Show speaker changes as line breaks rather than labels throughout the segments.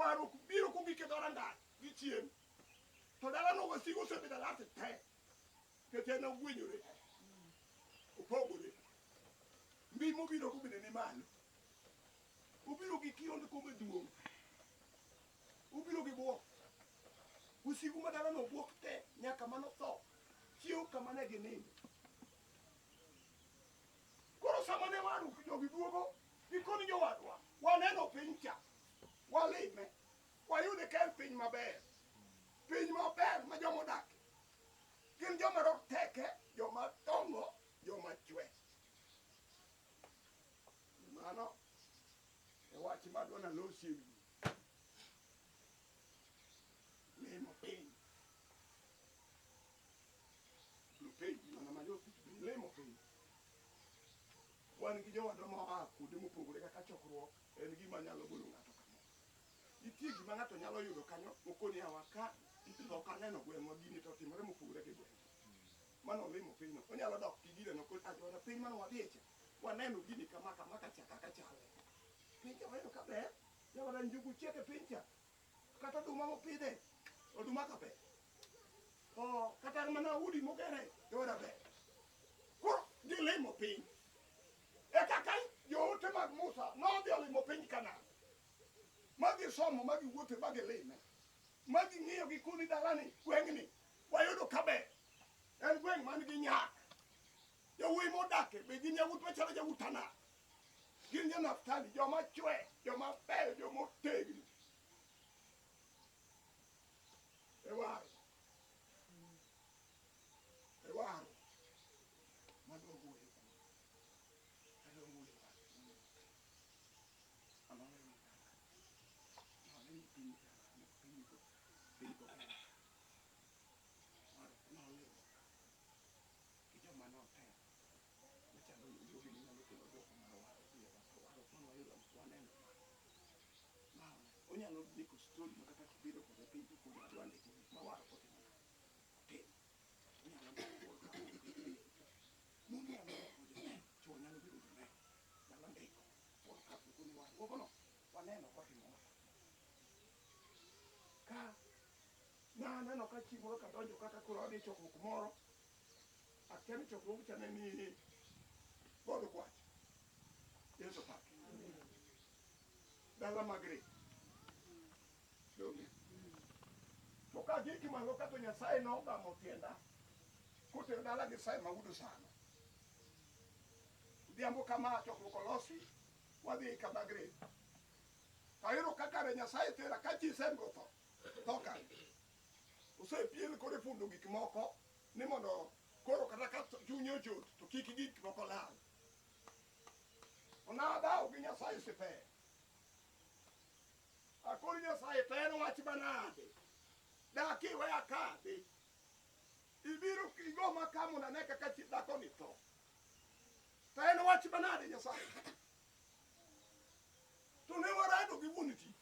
Warruok biro kogik e dhorangach gi chien. To dalano wasigu osebedo alert te. Nikech en ogwenyore. Opogore. Mbi mobiro go bende ni malo. Obiro gi kiondko maduong'. Obiro gi bwok. Wasigu ma dalano bwok te nyaka mano tho. Chiew kama ne gininde. Koro sama ne warruok jogi duogo, gikoni jowadwa, waneno piny cha, walime, wayude ka en piny maber. Piny maber ma joma odakie gin joma roteke, joma dongo, joma chwe. Mano e wach madwa nalosi e wiye. Limo piny. Lupenji mana mayot limo piny. Wan gi jowadwa ma oa kuonde mopogore kaka chokruok en gima nyalo golo ng'ato kamoro. Nitie gima ng'ato nyalo yudo kanyo mokoni awa ka to ok aneno gweng'wa gini to otimore mopogore gi gweng'wa. Mano olimo pinyno. Onyalo dok gi gireno koni ah jowadwa piny mane wadhiye cha waneno gini kama kama kacha kaka chale. Piny cha waneno ka ber. Jowadwa njugu chiek e piny cha. Kata oduma mopidhe oduma ka ber. To kata mana udi mogere jowadwa ber. Koro gilimo piny. E kaka joote mag Musa nodhi olimo piny Kanaan. Ma gisomo, ma giwuothe, ma gilime. Ma ging'iyo gi koni dalani, gweng'ni, wayudo ka ber. En gweng' man gi nyak. Yawuoyi modake be gin yawuot machalo yawuot Anak. Gin jo Naftali, joma chwe, joma beyo, joma otegno. E waro. E waro. Madwa wuoyo kuome. Adwa wuoyo wach. Ama wewe dala. Nolimo piny dala, piny go, piny go ber. Nolimo gi joma notelo. Machalo jogi nyalo kelo dwoko mar warruok e to warruok mane wayudo waneno ma. Ma onyalo ndiko story ma kata kibiro kode piny to koro adwa ndiko gik ma warruok otimo nade. Otimo. Onyalo ndiko kaka mon nyalo bedo joneno, chwo nyalo bedo joneno. Nyalo ndiko forecast koni warruogno waneno kotimo ma. Ka naneno ka chieng' moro kadonjo kaka koro adhi chokruok moro akia ni chokruok cha ne ni God Kwach. Yesu paki. Dala Magre. Donge. To ka gik malo ka to Nyasaye nogamo tienda kotero dala gi Sam Maudu sano. Odhiambo kama chokruok olosi wadhi ka Magre. To ayudo ka kare Nyasaye tera ka chi Sem go tho. Tho kare. Osepiel koro ifundo gik moko ni mondo koro kata ka chunye ochot to kik gik moko lal. To nadhawo gi Nyasaye siper. Akor Nyasaye to en wach manade? Dak iweya kadhi. Ibiro igoma ka mondo ane kaka chi dhakoni tho. To en wach manade Nyasaye? To ne warado gi wuon tich.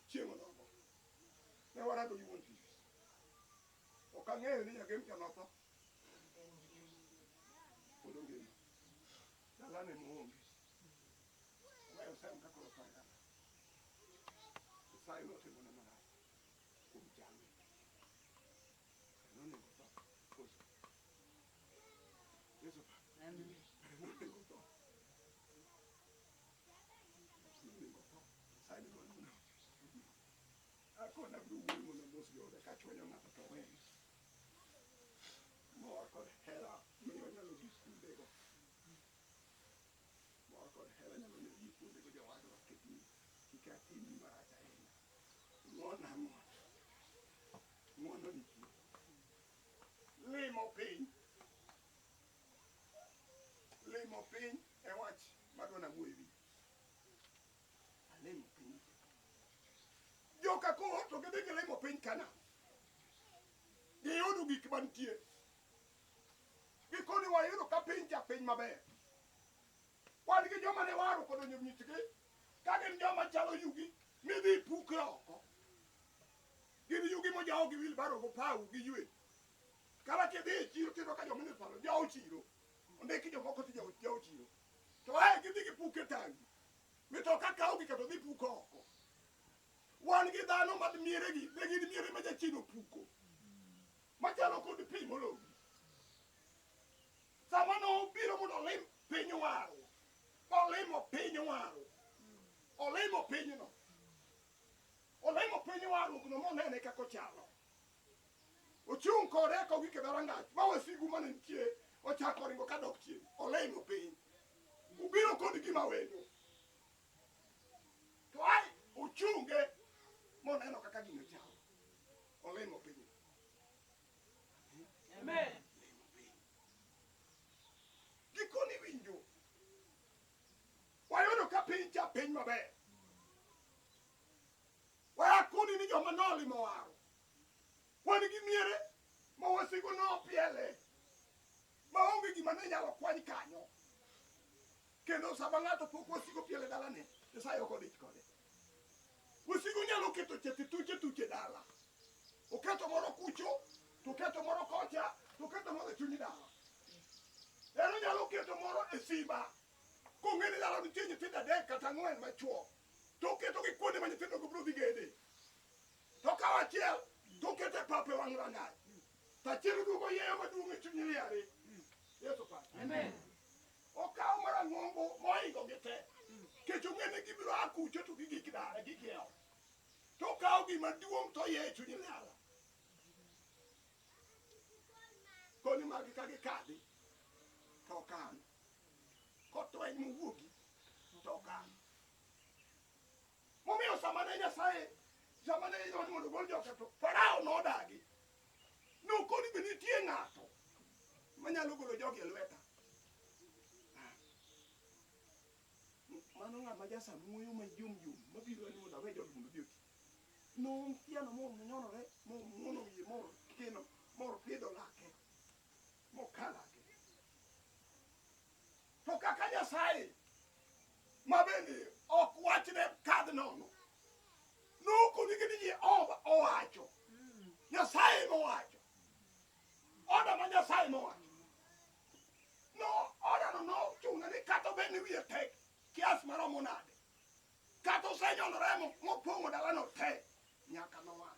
Chieng' onogo. Ne warado gi wuon tich. Ok ang'eyo ni nyagem cha notho. Pod ongima. Dalane moonge. Oweyo Sam ka koro otho e dala. Nyasaye notimone marach kuom jame. Nonego otho. Koso. Yesu pa. Nonego otho. Nonego otho. Nyasaye ne dwaro mondo akona abiro wuoyo mondo amos joode kachwanyo ng'ato to wena. Mor kod hera miyo nyalo gik kuondego. Mor kod hera nyalo miyo gik kuondego jowadwa kik kik atimni marach ahinya. Ng'wona ng'wona. Ng'wono nitie. Limo piny. Limo piny e wach madwa nawuo e wiye. Alimo piny. Joka koro to gidhi gilimo piny Kanaan. Giyudo gik mantie. Gikoni wayudo ka piny cha piny maber. Wan gi joma ne waro kodonjo miechgi ka gin joma chalo yugi midhi puke oko. Gin yugi mojaw gi wilbaro go pawu gi ywe. Kata kidhi e chiro tiyudo ka joma paro jawo chiro. Ondiki jomoko to jawo chiro. To ae gidhi gipuke tangi. Mitoka kawogi kata dhi puko oko. Wan gi dhano ma mieregi ne gin miere ma jachien opuko. Machalo kod pi mologi. Sama nobiro mondo olim piny warruok, olimo piny warruok, olimo pinyno, olimo piny warruok no monene kaka ochalo. Ochung' kode kogik e dhorangach ma wasigu mane nitie ochako ringo kadok chien, olimo piny. Ubiro kod gima wendo. To ai ochunge moneno kaka gino chalo. Olimo piny.
Amen.
Limo piny. Gikoni winjo. Wayudo ka piny cha piny maber. Wayakoni ni joma nolimo waro. Wan gi miere ma wasigu nopiele. Maonge gima ne nyalo kwany kanyo. Kendo sama ng'ato pok wasigu opiele dalane, Nyasaye ok odich kode. Wasigu nyalo keto chete tuche tuche dala. Oketo moro kucho, to oketo moro kocha, to oketo moro e chuny dala. En onyalo keto moro e simba. Kong'e ni dala nitie nyithindo adek kata ang'wen machuo. To oketogi kuonde ma nyithindogo biro dhi gede. To okawo achiel, to oketo e pap e wang' rangach. To achiel oduogo yieyo maduong' e chuny liare. Yesu paki.
Amen.
Okawo mar ang'ongo mohingo gi te. Kech ong'e ni gibiro a kucho to gigik dala gikiewo. To okawo gima duong' to oye e chuny liara. Koni magi ka gikadhi to okan. Kotweny mowuogi to okan. Momiyo sama ne Nyasaye sama ne idwaro ni mondo ogol joka to Farao nodagi. Nokoni be nitie ng'ato manyalo golo jogi e lweta. Mano ng'ama jasamuoyo mayom yom mabiro ni mondo awe jogi mondo odhi oti. Nothiano monyonore momuono wiye mokeno mopidho lake moka lake. To kaka Nyasaye ma bende ok wachne kadh nono. Nokonigi ni Jehova owacho. Nyasaye mowacho. Oda ma Nyasaye mowacho. No oda no nochuno ni kata obed ni wiye tek kias maromo nade. Kata osenyono remo mopong'o dalano te. Nyaka noa.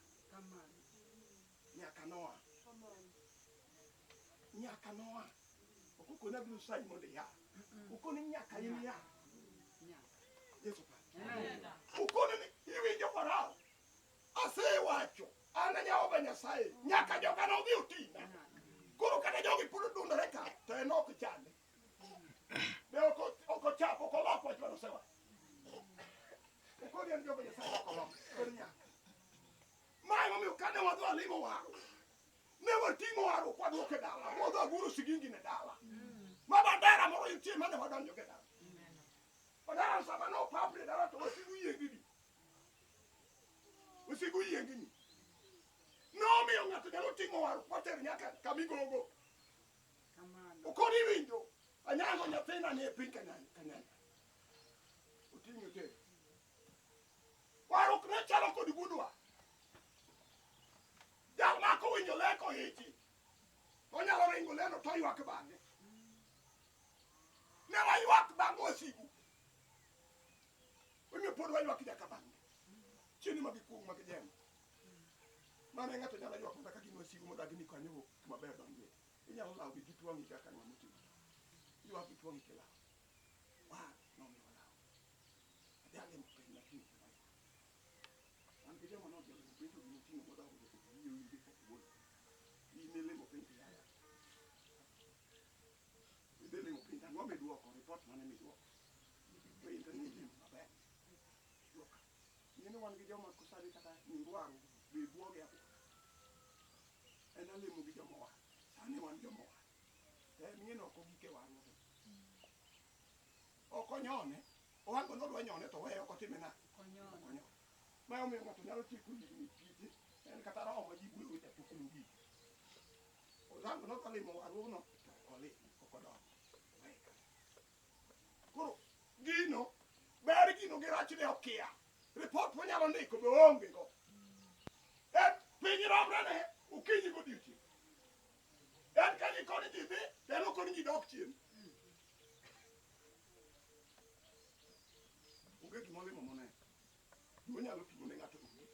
Nyaka noa. Nyaka noa. Ok okoni abiro sayi mondo ia. Okoni nyaka in ia. Yesu paki. Okoni ni iwinjo Farao. Asewacho an e Jehova Nyasaye nyaka joga nodhi otina. Koro kata jogi pod odundore ka to en ok chande. Be ok ok ochap ok olok wach mane osewacho. Okoni en Jehova Nyasaye ok olok. Koro nyaka. Ma emomiyo kane wadhi walimo warruok, ne wating'o warruok waduoko e dala. Wadhi waguro sigingi ne dala. Ma bandera moro nitie mane wadonjogo e dala. Bandera sama nopapni e dala to wasigu yiengni. Wasigu yiengni. Nomiyo ng'ato nyalo ting'o warruok mater nyaka kamigogo. Okoni winjo, anyango nyathina ni e piny kanyanya. Kanyanya. Oting'o otere. Warruok ne chalo kod gudwa. Jal ma kowinjo le koichi, to onyalo ringo leno to oywak bang'e. Ne waywak bang' wasigu. Omiyo pod waywak nyaka bang'e. Chieng' ma gikuong' ma gijemo. Mano e ng'ato nyalo ywak mana ka gin wasigu modagi ni kanyo wuok kuma ber donjie. Inyalo lawogi gi twang'i kaka ng'ama oting'o. Ywak gi twang'i kilawo. War nomiyo walawo. Adhi alimo piny mating'o gima ywak. An gi joma nodhi olimo piny to gima oting'o modongo to wiye owil gi kaka wuon. In ilimo piny to yaya. Idhi limo piny to ang'o miduoko? Ripot mane miduoko? Piny to ni ilimo maber. Duoka. Ing'e ni wan gi joma sani kata nying waru be buogi abuoga. En alemo gi joma owar. Sani wan joma owar. To en ing'e ni ok ogik e warruok. Ok onyone. Owango nodwa nyone to weye ok otime nade? Ok onyone. Ma omiyo ng'ato nyalo tieko higni pieche en kata roho ma ji wuoyogo cha pok nogik. Orango nodwa limo warruogno to ok olime, ok odonjo. Oweye kanyo. Koro gino ber gino gi rachne okia. Ripot monyalo ndiko be oonge go. En piny romre ne okinyi godiochieng'. En ka ji koni ji dhi, to en okoni ji dok chien. Onge gima olimo moneno. Gima onyalo pimo ne ng'ato onge.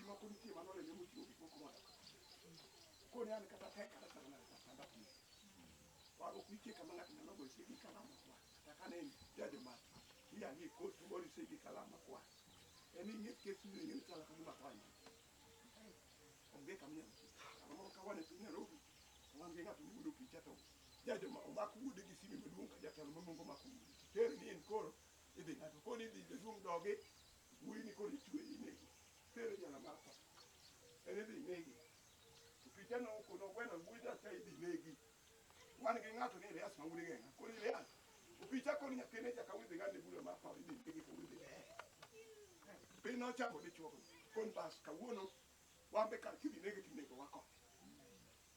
moko nitie manoleme moting'o gik moko modok. Koni an kata tek kata sana na kata piny. Warruok nitie kama ng'ato nyalo goyo sei gi kalam makwar. Kata ka ne en jajo mar iyang'e e kot to sei gi kalam makwar. En ing'e kes ni ing'e ni chalo ka gima tho Onge kama inyalo chope. Samoro ka wan e piny Nairobi, to wan gi ng'ato mowuodo picha to jajo ma omak wuode gi sime maduong' ka jatelo mang'ongo omako wuode. Tere ni en koro idhi ng'ato koni idhi jaduong' dogi wuoyi ni koro ichwe inege. Tere jela mar tho. En idhi nege. To picha no kono gweno wuoyi cha idhi negi. Wan gi ng'ato ni Elias ma wuod Geng'a. Koro Elias, opicha koni nyathine cha kawuono idhi ng'adne bura mar tho idhi nege kawuono idhi nege. Piny nochamo dichuo kon bas kawuono wan be kar kidhi nege tinego wa kode.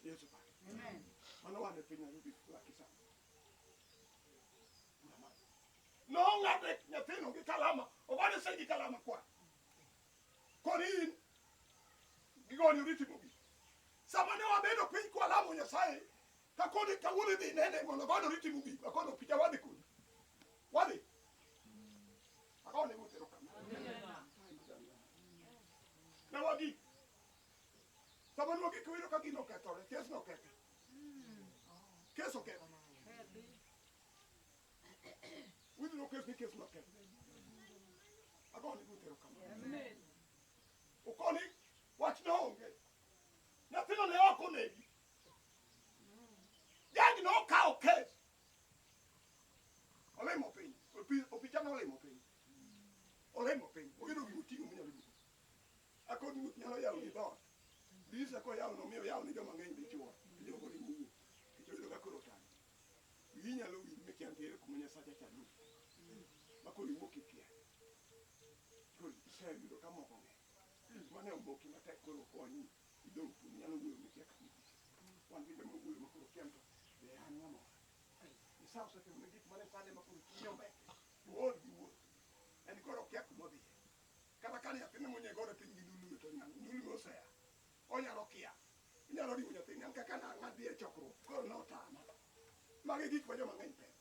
Yesu pake. Amen. Mano wan e piny Nairobi laki sama. Bura mar nong'ade nyathino gi kalama ogone sei gi kalama kwa koni in gigoni oriti mogik sama ne wabedo piny kwalamo Nyasaye ka koni kawuono idhi nene mondo ogone oriti mogik akono picha wadhi kodi wadhi agone ruoth erokamano ne wagik sama ne wagik wayudo ka gino okethore kes nokethi kes okethi withdraw kes ni kes nokethi agone ruoth erokamano okoni wach ne onge nyathino ne ok onegi jaji nokawo kes olimo piny opicha nolimo piny olimo piny oyudo gima oting'o monyalo duogo akoni ruoth nyalo yawo ni dhoot dirisa koyawo no miyo yawo ne joma ng'eny dichuo jogo ringo wuok nikech oyudo ka koro otang' wiyi nyalo wil mikia ntiere kuma nyasacha cha luwo ma koro iwuok ikia koro iseyudo ka moko ng'eny mane omoki matek koro okonyi idong' kuom nyalo wuoyo mikia kama idhi wan gi joma wuoyo ma koro kia to be an ng'ama Nyasaye osetimo ne gik mane sande ma koro chunye ombeke ool gi wuoth en koro okia kuma odhiye kata ka nyathine monyegore piny gi ndulme to ndulme osea onyalo kia inyalo riwo nyathini an kaka nang'adhi e chokruok koro notama magi gik ma joma ng'eny pek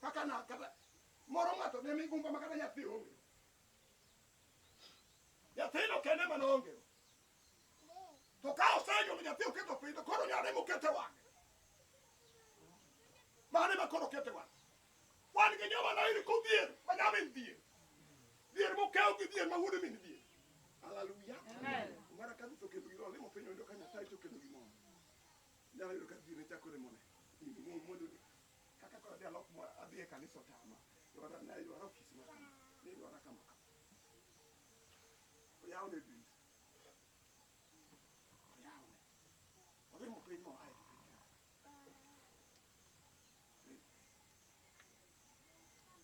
kaka na kata moro ng'ato ne migumba ma kata nyathi onge nyathino kende ma noonge to ka osenyuolo nyathi oketo piny to koro nyare mokete wang'e mane ma koro okete wang'e wan gi joma noyud kodhier ma nyamin dhier dhier mokew gi dhier ma wuod min dhier haleluya mara ka to kelo giro limo piny oyudo ka nyasaye to kelo gimoro nyalo yudo ka dhier ne chako remone mondo kaka koro adhi alok adhi e kanisa otama dwara ne dwara ofis ma kama ne dwara kama kama oyawne dirisa oyawne olimo piny moa e piny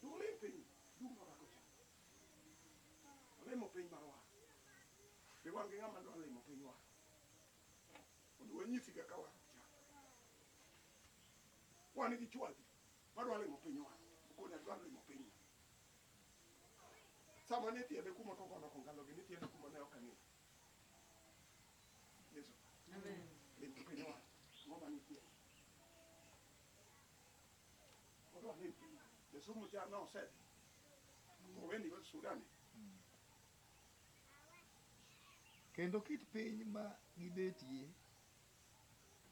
Olim piny, dum orako cha. Olimo piny mar waro. Be wan gi ng'ama dwa limo piny waro? Mondo wanyisi kaka waro chalo. Wan gi chwadhi madwa limo piny waro. Okoni adwa limo piny. Sama ne tiende kuma kogono kongalo gi ne tiende kuma ne ok ang'eyo. Yesu. Amen. Limo piny waro. Ang'o manitie? Odwa lim piny. Jasomo cha nosedhi. Oweni go Sudan.
Kendo kit piny ma gibetie,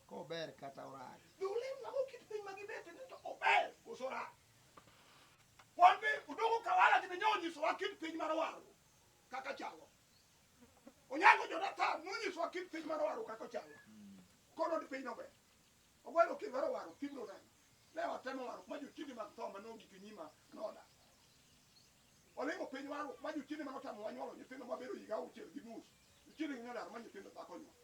kober kata orach.
Dhi ulim nang'o kit piny ma gibetie ni to ober koso rach. Wan be Odongo Kawala gi be nonyisowa kit piny mar warruok kaka chalo. Onyango Jonathan nonyisowa kit piny mar warruok kaka chalo. Koro ni piny nober. Ogwelo kidwaro warruok tibiro neno. Ne watemo warruok ma jochiende mag tho mane ogik e nyima nodak. Olimo piny warruok ma jochiende mane otamowa nyuolo nyithindo mabedo higa auchiel gi nus. Jochiende gi nodar ma nyithindo dhako nyuol.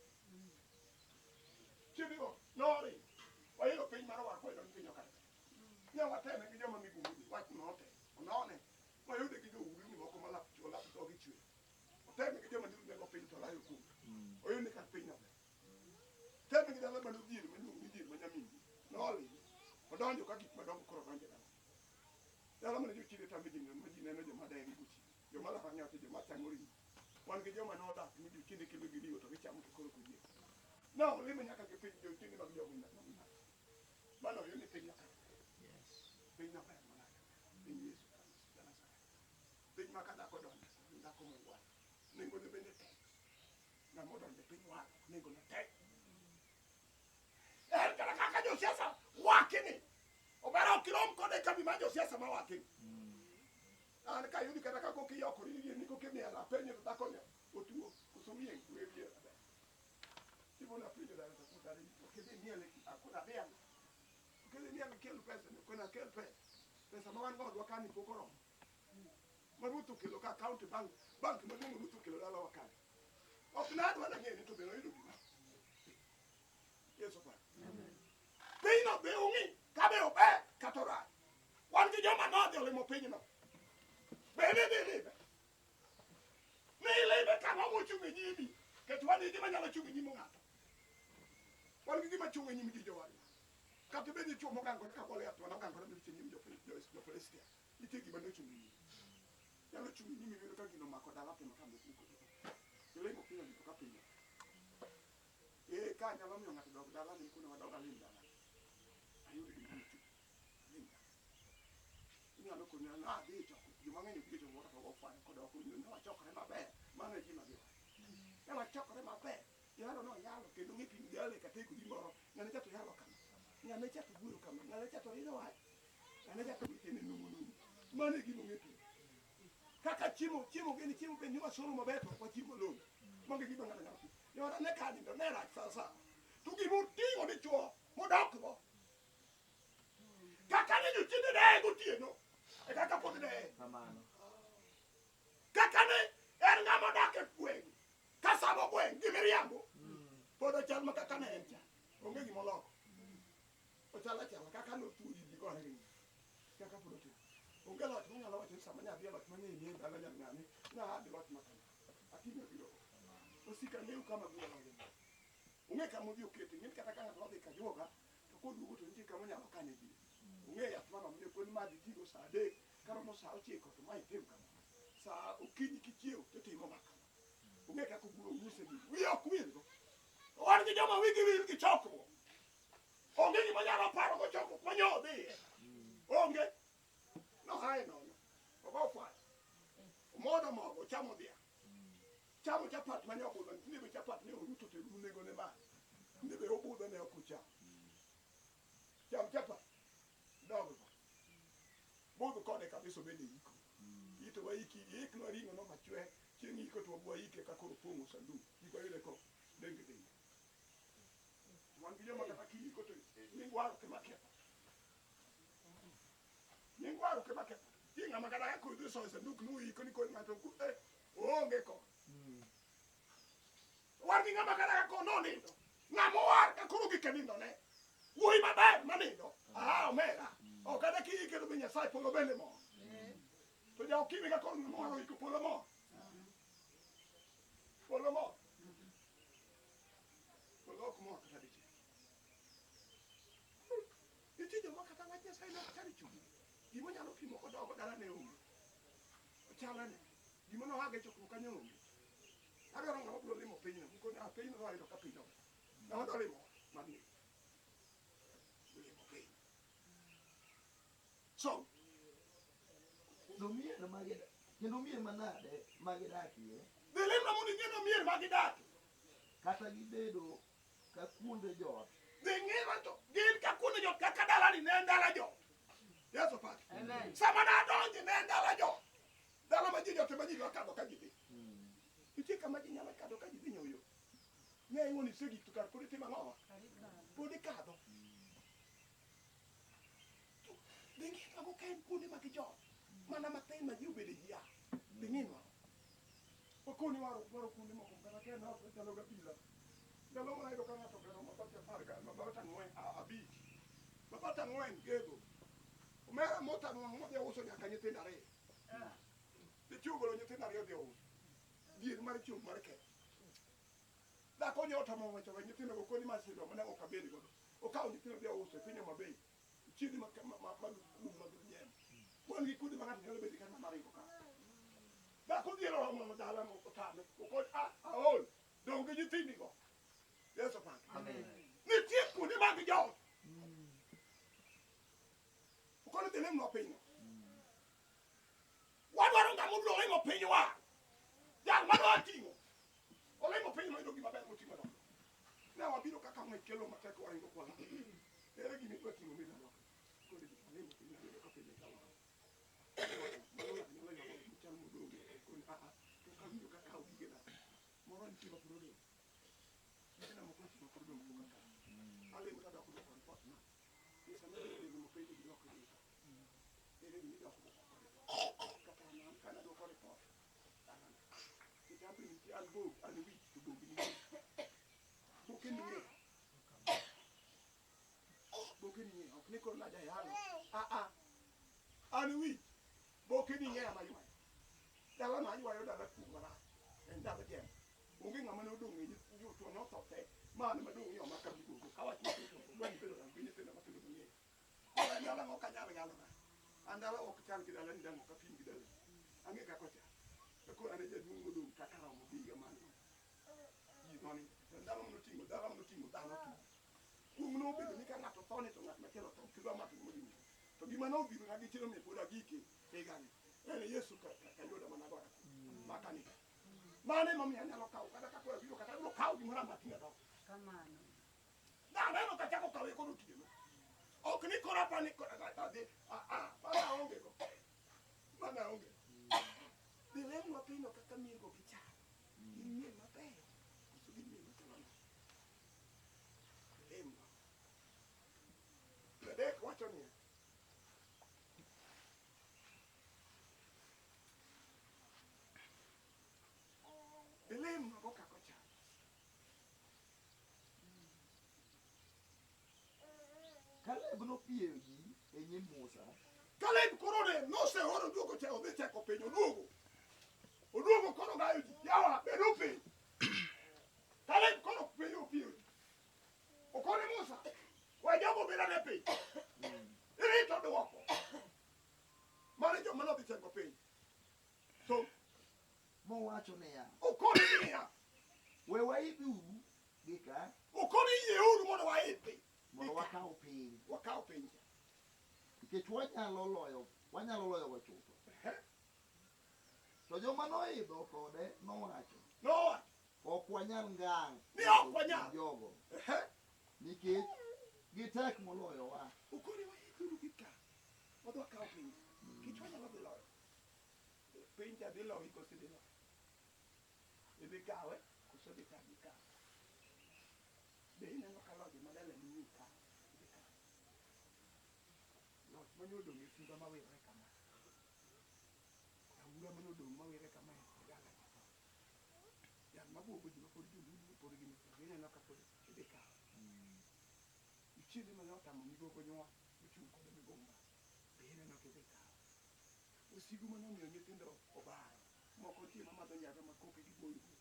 Chiendego noringo. Wayudo piny mar warruok wayudo ni piny okare. Ne wateme gi joma migumbini wach notem. Onone. Wayude gi joulni moko ma lap chwo lap dhogi chwe. Oteme gi joma nego piny to layo kuom. Oyud ni kar piny nober. Teme gi dala mane odhier miluongo ni dhier ma nyamingi. Noling. Odonjo ka gik madongo koro donjo e dala. Dala mane jochiende tame ji ma ji neno joma degi gochiende. Joma laro nyothi, joma chango ring'o. Wan gi joma nodak ni jochiende kelo gi ring'o to gichamo to koro ok oyieng'. Ne olime nyaka gi piny jochiende mag jogo Mano oyud ni piny nokare.
Yes.
Piny nober manade. Piny Yesu Kristo ja Nazareth. Piny ma ka dhako donjo, dhako mongwaro. Nengone bende tek. Ng'ama odonjo e piny warruok nengone tek. En kata kaka josiasa wakini. Omera ok irom kode e kambi mar josiasa ma wakini. An kayudi kata ka koki yokori ni koki miel apenjo to dhako ni otuo koso wiye wiye wiye maber. Tibona penjo dala to kudari ok idhi miel akuna dhiang'. Ok idhi miel kel pesa ni okona kel pesa. Pesa ma wan go odwa kani pok oromo. Ma Ruoth okelo ka county bank bank maduong' Ruoth okelo dalawa ka. Ok nadwa nang'e ni to be noyudo gima. Yesu opaki. Pinyno be ung'i ka be ober kata orach. Wan gi joma nodhi olimo pinyno. Be ni dhi lime. Ni ilime kang'o mochung' e nyimi. Nikech wan gi gima nyalo chung' e nyim ng'ato. Wan gi gima chung' e nyim ji jowadwa. Kata bed ni chwo mogangore ka Goliath mane ogangore malich e nyim jo-Filistia. Nitie gima nochung' e nyimi. Nyalo chung' e nyimi iyudo ka gino omako dala timo ka moko. Ilimo pinyno dipo ka pinyno. Ee, ka nyalo miyo ng'ato dog dala ni kune wadog alim dala. Ayud gima nochung'. Alim dala. Inyalo koni na adhi e chokruok. Joma ng'eny obiro e chokruok kata ofwayo kod ok owinjo ne wachokore maber. Mano e gima giwacho. Ne wachokore maber. Yalo noyalo kendo ng'e piny yalo e kategori moro. Ng'ane cha to yalo kama. Ng'ane cha to wuoyo kama. Ng'ane cha to rido wach. Ng'ane cha to wechene numu numu. Mano e gima ong'e piny. Kaka chiemo chiemo gini chiemo be ni wasomo maber to ok wachiemo malong'o. Mago e gima ng'ato nyalo timo. Joda ne ka nindo ne rach sa sawa. To gima oting'o dichuo modokgo. Kaka ne jochiende deye gotieno e kaka pod deye.
Kamano.
Kaka ne en ng'ama odak e gweng' ka samo gweng' gi miriambo. Pod ochal ma kaka ne en cha. Onge gima oloko. Ochal achala kaka nothuo ji gore gi kaka pod otimo. Onge loch manyalo wacho ni sama nyadhi e loch mang'eny ni dala nyar ng'ane na adhi loch ma kama. Ating'o biro. Osika ng'eyo kama biro loje. Ong'e kama odhi okete. Ng'eni kata ka ng'ato odhi kajuoga to koduogo to nitie kama onyalo kane ji. Ong'e yath mano miyo koni madhi tigo sa 3 karomo sa 9 to ma itim kama. Sa okinyi kichiew to timo ma kama. Ong'e kaka obiro nyise gi. Wiye ok wilgo. To wan gi joma wigi wil gi chokruok. Onge gima nyalo paro go chokruok manyo odhiye. Onge. Nohaye nono. Ogo fwaya. Omodo mogo, ochamo dhiang'. Chamo chapat mane obudho, nitie be chapat ne oruto to onego ne malo. Nitie be obudho ne ok ocham. Cham chapat. Dog go. Budh kode kabisa obed e iko. Ito waiki, iknwa ring'o no machwe. Chieng' iko to wabwa ike ka koro pong'o sanduk. Kik wayude ko denge denge. Wan gi joma kata kiiko to nying warruok ema ketho. Nying warruok ema ketho. Nitie ng'ama kata ka kodhi osoyo e sanduk nuiko ni koro ng'ato oonge kode. Wan gi ng'ama kata ka kono onindo. Ng'ama owar ka koro gike nindo ne. Wuoyi maber manindo. Ah, omera. Ok kata kiike to be Nyasaye polo bende mor. To ja okimi ka koro ng'ama owar oiko polo mor. Polo mor. Polo ok mor kata dichiel. Nitie joma kata wach Nyasaye ne ok chal e chunygi. Gima onyalo pimo kodogo dala ne onge. Ochalane. Gima nohago e chokruok kanyo onge. Adwaro ng'ama biro limo pinyno. Nikoni ah, pinyno noyudo ka pinyno ber. Ng'ama dwa limo mani. Limo piny. So,
Kendo mier magi kendo mier manade magidakie
dhi limna mondo ing'e no mier ma gidakie.
kata gibedo ka kuonde jot
Dhi ng'ina to gin ka kuonde jot kaka dalani ne en dala jot. Yesu opaki.
Amen.
Sama nadonje ne en dala jot. Dala ma ji jot ema ji dwa kadho ka ji dhi. Nitie kama ji nyalo kadho ka ji dhi nyoyo. Ne iwuon isegik to kar pod itimo ang'owa? Pod ikadho. To dhi ng'inwa ka en kuonde mag jot. Mana mathin ma ji obede ji a. Dhi ng'inwa. Wakoni waro waro kuonde moko kata ka en ot machalo gabila. Ndalo moro ayudo ka ng'ato ogero mabati apar ga mabati ang'wen abich. Mabati ang'wen gedo. Omera motamo modhi uso nyaka nyithindo ariyo. Dichuo ogolo nyithindo ariyo odhi ouso. Dhier mar chiwo mar ketho. Dhako ni otamo wacho we nyithindo go koni masiro mane ok abed godo. Okawo nyithindo odhi ouso e piny Homa Bay. Chiedhi mag kum mag yien. Wan gi kuonde ma ng'ato nyalo bedo ka ng'ama ringo ka. Dhako dhier oromo dala otame. Okoni ah aol. Dong' gi nyithindi go. Yesu opaki.
Amen.
Nitie kuonde mag joot. Okoni dhi limnwa pinyno. Wadwaro ng'ama obiro limo pinywa. Jal madwa ting'o. Olimo piny moyudo Wabiro kaka ng'wech kelo matek waringo kwa. Ere gima idwa ting'o midwa loko? Koro ji alemo piny ayudo ka piny ka wang'. Mano ng'ato nyalo ywago chal modong'. Koni a a to kawinjo ka kawo gigena. Moro nitie ma pod odong'. Gigena moko nitie ma pod odong' pok akawo. Alemo tadok dwoko ripot na. Ni sama idhi limo penjo gi dwoko gi. Ere gima idok dwoko ripot? Kata an kana dwoko ripot. Dalana. Nikech an be nitie an bog an wich to bog ni. Boke ni ng'eyo. Boke ni ng'eyo. Ok ni koro najayalo. Ah ah. An wich. Boke ni ng'eyo ma ywayo. Dala na ywayo dala kuom marach. En dala jembe. Onge ng'ama ne odong' e jotuo notho te. Ma an madong' yo maka migogo. Awach ni dwani bedo gi nyithindo matindo mang'eyo. Koro en dala mok anyal galona. An dala ok chal gi dala ni dang' ok apim gi dala. Ang'e kaka ochal. To koro an e jaduong' modong' kaka romo gi higa mano. Ji noni. To dala manoting'o dala manoting'o dhano tu. Kuong' nobedo ni ka ng'ato tho ni to ng'at machielo tho kidwa mako gima gini. To gima nobiro na gi chiro mi pod agike higani. En Yesu ka kayuda mana gora. Makani. Mano emomiyo anyalo kawo kata ka koro abiro kata abiro kawo gimoro amora ting'o dok.
Kamano.
Naneno kachako kawe koro otieno. Ok ni koro apa ni koro adhi ah ah mana aonge go. Mana aonge. Dhi lemwa pino kaka miergo gichal. Gin mier mabeyo. Koso gin mier machalo nade? Lemwa. Adek wacho niya. Lemwa go kaka ochal.
Kaleb nopieyo ji e nyim Musa.
Kaleb koro ne noseoro duogo che odhi cheko piny oduogo. Oduogo koro gayo ji. Yawa bedo piny. Kaleb koro piny opieyo ji. Okone Musa, we jogo bed ane piny. Irito duoko. Mano joma nodhi cheko piny. So
Mowacho niya,
okone niya,
we waidhuru gi ka
okone yieuru mondo waidhi.
mondo wakaw piny
Wakaw piny cha.
nikech wanyalo loyo wanyalo loyogo chutho.
Ehe.
To joma noidho kode nowacho,
Nowacho.
ok wanyal ngang'
Ni ok wanyal.
jogo
Ehe.
nikech gitek moloyowa.
Okone waidhuru gi ka. Wadhi wakaw piny. Nikech wanyalo dhi loyo. Piny cha dhi loyi koso idhi loyo? Idhi kawe koso idhi tami kawe? Be ineno ka loje malela ni nyim ka? Idhi kawe. Loch mane odong' e simba mawirre kama. Aura mane odong' mawirre kama e dala cha tho. Jal mabuogo ji mapod joluo pod gin be ineno ka pod idhi kawe. Jochiende mane otamo migogo nyuol ochung' kode migumba. Be ineno ka idhi kawe. Osigu mane omiyo nyithindo obaro. Moko nitie mamadho nyaga ma koke gi boyo go.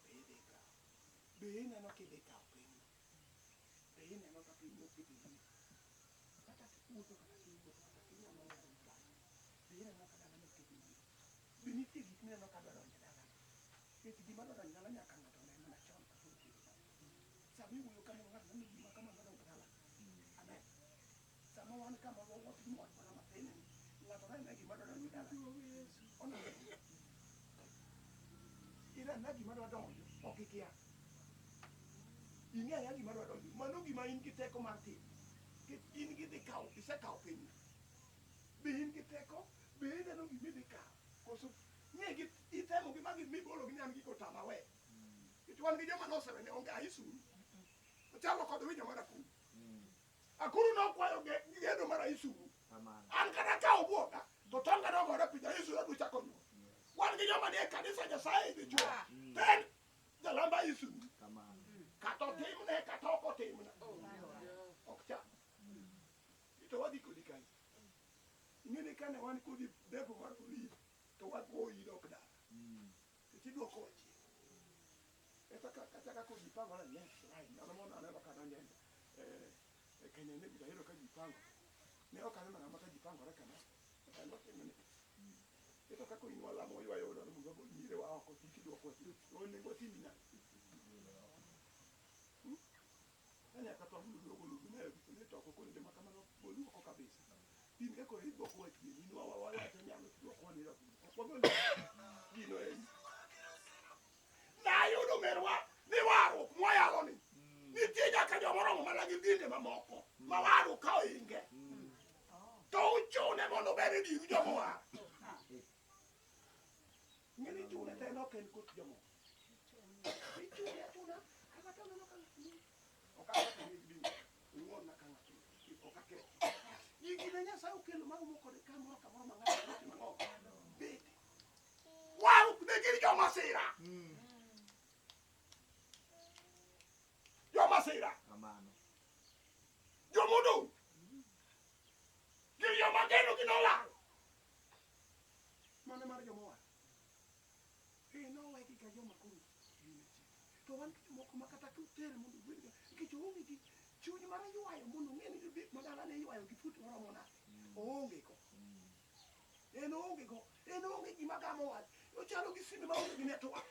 Be idhi kawo. Be ineno ka idhi kawo pinyno. Be ineno ka piny moket e nyimi. Kata kiwuotho kata kiwuotho kata kinyalo neno gi kanyo. Be ineno ka dala moket e nyimi. Be nitie gik mineno ka dwa donjo e dalano. Nikech gima dwa donjo e dala nyaka ng'ato ne mana chon kapok oket e dala. Sama iwuoyo kama ng'ato neno gima kama dwa donjo e dala. Amen. Sama wan kama watimo wach mana matin ni ng'ato neno gima dwa donjo e dala. Oneno. Ineno gima dwa donjo, ok ikia. Ing'eyo ang'eya gima dwa donjo. Mano gima in gi teko mar timo. Nikech in gi dhi kawo, isekawo pinyno. Be in gi teko? Be ineno gima idhi kawo? Koso ng'e gi itemo gi ma mibolo gi ni an gigo otama we. Nikech wan gi joma nosewe ne onge aisuru. Ochalo kod winyo mar akuru. Akuru nokwayo gedo mar aisuru.
Kamano.
An kata ka obwoga, to tonga nogore piny aisuru adwa chako nyuol. Wan gi joma nie kanisa Nyasaye dichuo. To en jalamba aisuru.
Kamano.
Kata otimne kata ok otimne. Ok cham. To wadhi kodi kae. Ing'e ni kane wan kodi depo mar polis to wagoyi dok dala. Nikech idwokowa chien. Kata kata kaka ji pangore next line. Ndalo moro aneno ka donjo e Kenya ne ayudo ka ji pango. Ne ok aneno ng'ama ka ji pangore kama. En watimo ni. Ito kaka in walamo ywayo odwa mondo wagol nyirewa oko to idwokowa chien. Onego watimi nade? Ka nyaka to luongo luongo ne ne choko koro joma kamano gol oko kabisa. In ka koro idwokowa chien, in wa wa wacho nyalo idwokowa ni ok wagol gino en. Nayudo merwa ni warruok mwayalo ni. Nitie Ichune to en ok en koth jomoko. Ichune achuna kata ka oneno ka ng'ato ok aketho nying din. Ung'wonna ka ng'ato ok aketho. Gigi ne Nyasaye okelo maromo kode kamoro kamoro ma ng'ato nyalo timo ang'o? Bete. Warruok ne gin jomasira. Jomasira.
Kamano.
Jomodong'. Gin joma geno gi nolal. Mano mar joma owar. Eh, nowegi ka joma koro gin e chik. To wan gi jomoko ma kata kutere mondo obed ga nikech oonge gi chuny mar ywayo mondo ong'e ni jodik ma dalane iywayo gi fut moromo nade. Oonge go. En oonge go. En oonge gima gamo wach. Ochalo gi sime maonge gi network.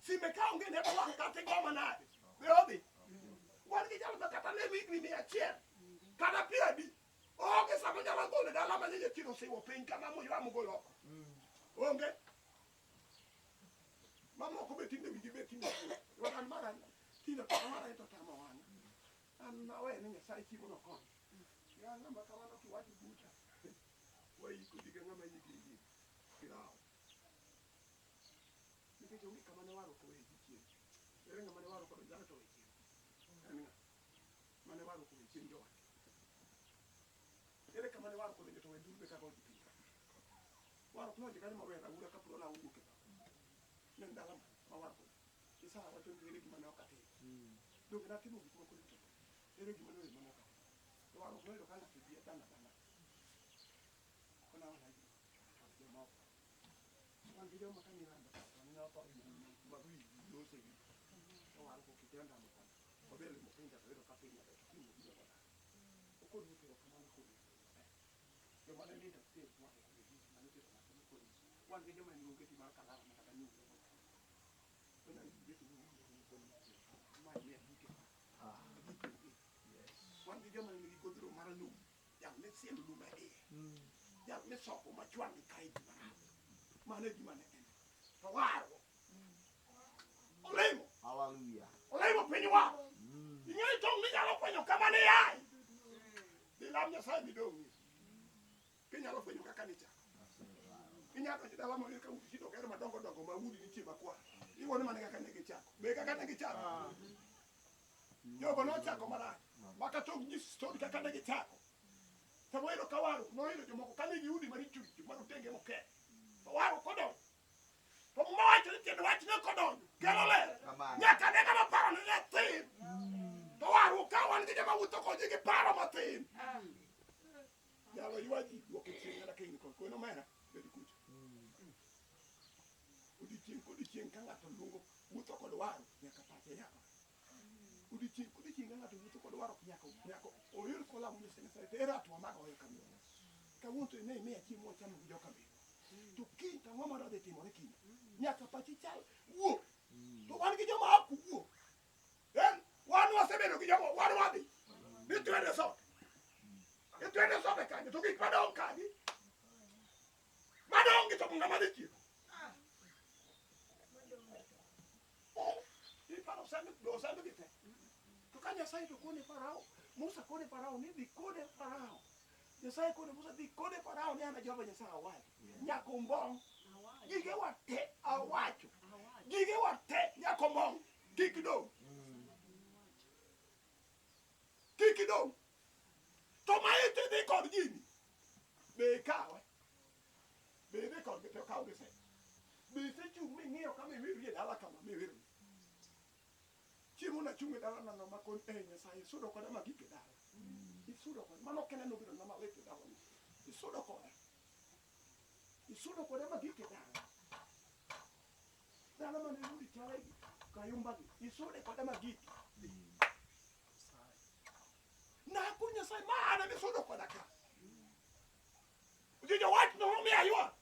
Sime ka onge network kata igo manade. Be odhi. Wan gi jal ma kata lemo higni 100 kata 50 onge sama onyalo golo e dala ma jachien osiwo piny kama moywa mogol oko. Onge. Mamoko be tinde wigi be tinde kuot. An mara tinde to mara to tamo wang'a. An nawe ni Nyasaye chiwo nokony. Ya ng'ama kamano kiwacho buta. Waiko ji ga ng'ama yike yie. Kirawo. Nikech onge kama ne warruok owe ji chien. Ere ng'ama ne warruok odonjo dala to owe chien. En ng'a? Mane warruok owe chien jowadgi. Ere kama ne warruok odonjo to owe ndulme kaka odhi piny ka. Warruok nodhi kanyo maber aura ka pod olawo wuok e pap. Ne en dala mane ma warruok odhi. Isaya wacho ni ere gima ne ok atimo. Donge natimo gik moko duto te. Ere gima ne mane ok atimo. To warruok noyudo ka ng'ato dhi dana dana. Kona wana jomoko. Wan gi joma ka nilando to ne otho ma wi lose gi. To warruok okete ondamo koni. Odhi limo piny to oyudo ka piny maber to kiny obiro kodar. Okon wuotho erokamano kuom maber. Joma ne nindo upstairs warruok owe ji mane otero ng'ato nokoni. Wan gi joma nigi ongeti mar kalara ma kata nyuol onyalo bet ni ma ne agike agike onge. Wan gi joma nigi godhro mar lum, jal misielo lum e iye, jal misopo machwang' kae ji marach. Mano e gima ne en. To warruok olemo
Hallelujah.
olemo piny war. Ing'eyo tong' minyalo fwenyo kama ne iaye. Dhi lam Nyasaye midong'ie. Kinyalo fwenyo kaka nichako. Inyalo donjo dala moro ka udi tindo oger madongo dongo ma udi nitie makwar. Iwuone mana kaka ne gichako. Be kaka ne gichako. Jogo nochako marach. Ma kata ok nyis story kaka ne gichako. Sama oyudo ka warruok noyudo jomoko ka nigi udi maricho richo marotenge moketh. To warruok kodonjo. To Muma wacho ni tiend wachne kodonjo kelo ler.
Kamano.
Nyaka ne ng'ama paro ne ne thin. To warruok ka wan gi joma wuotho kodgi gi paro mathin. Nyalo ywa ji duoke chien kata ka in kod kweno omera bed kucha. Odiochieng' kodiochieng' ka ng'ato luongo wuotho kod warruok nyaka pache yawre. Odiochieng' kodiochieng' ka ng'ato wuotho kod warruok nyaka nyaka oyud kolamo Nyasaye Nyasaye to ere hatua magoyo kawuono. Kawuono to ne imiya chiemo wachamo gi joka meru. To kiny to ang'o madwa dhi timore kiny? Nyaka pachi chal wuo. To wan gi joma ok wuo. En wan wasebedo gi joma wan wadhi. Ni twende sote. Itwende sote kanyo to gik madong' kagi. Madong' gi to ng'ama dhi tieko. Iparo sand do sand gi te. To ka Nyasaye to kone Farao, Musa kone Farao ni dhi kode Farao. Nyasaye kone Musa dhi kode Farao ni an Jehova Nyasaye awacho. Nyaka ombong'. Gigewa te awacho. Gigewa te nyaka ombong'. Kik dong'. Kik dong'. To ma iti dhi kod gini. Be ikawe. Be idhi kodgi to okaw gi se. Be isechung' ming'iyo kama iwirri e dala kama miwirri. Chieng' moro nachung' e dala nano ma kon eh Nyasaye isudo koda ma gik e dala. Isudo koda. Mano ok en nobedo na malit e dala. Isudo koda. Isudo koda ma gik e dala. Dala mane udi chale gi kayumba gi. Isude koda ma gik. Naku Nyasaye ma an ema isudo koda ka. Jojo wach no mi aywa.